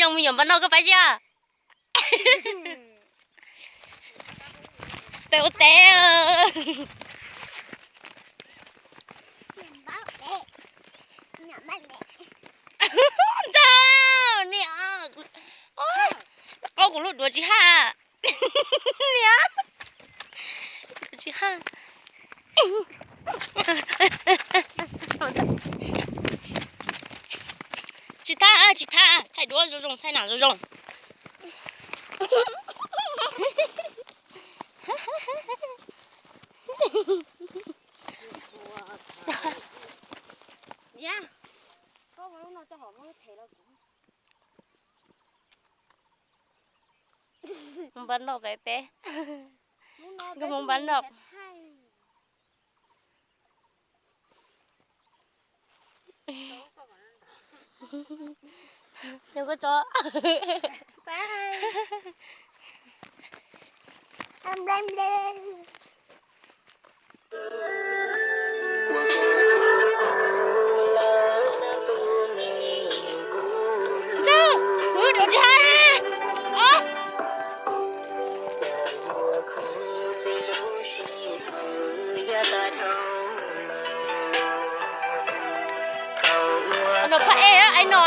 Zoo me nyuam npam no koj paib tsis? Peb ua teb. Ntxawg, niam, qaub kuv lub duav tsis haj. Niam, duav tsis haj. Tsis thaj, tsis thaj, thaij duab zoo zoo, thaij nam zoo zoo. Mus npam noj peb teb. Nkauj Hmoob npam noj. Nyob koj tso. Ntxawg, kuv duav tsis haj. No phaj ej, ej no.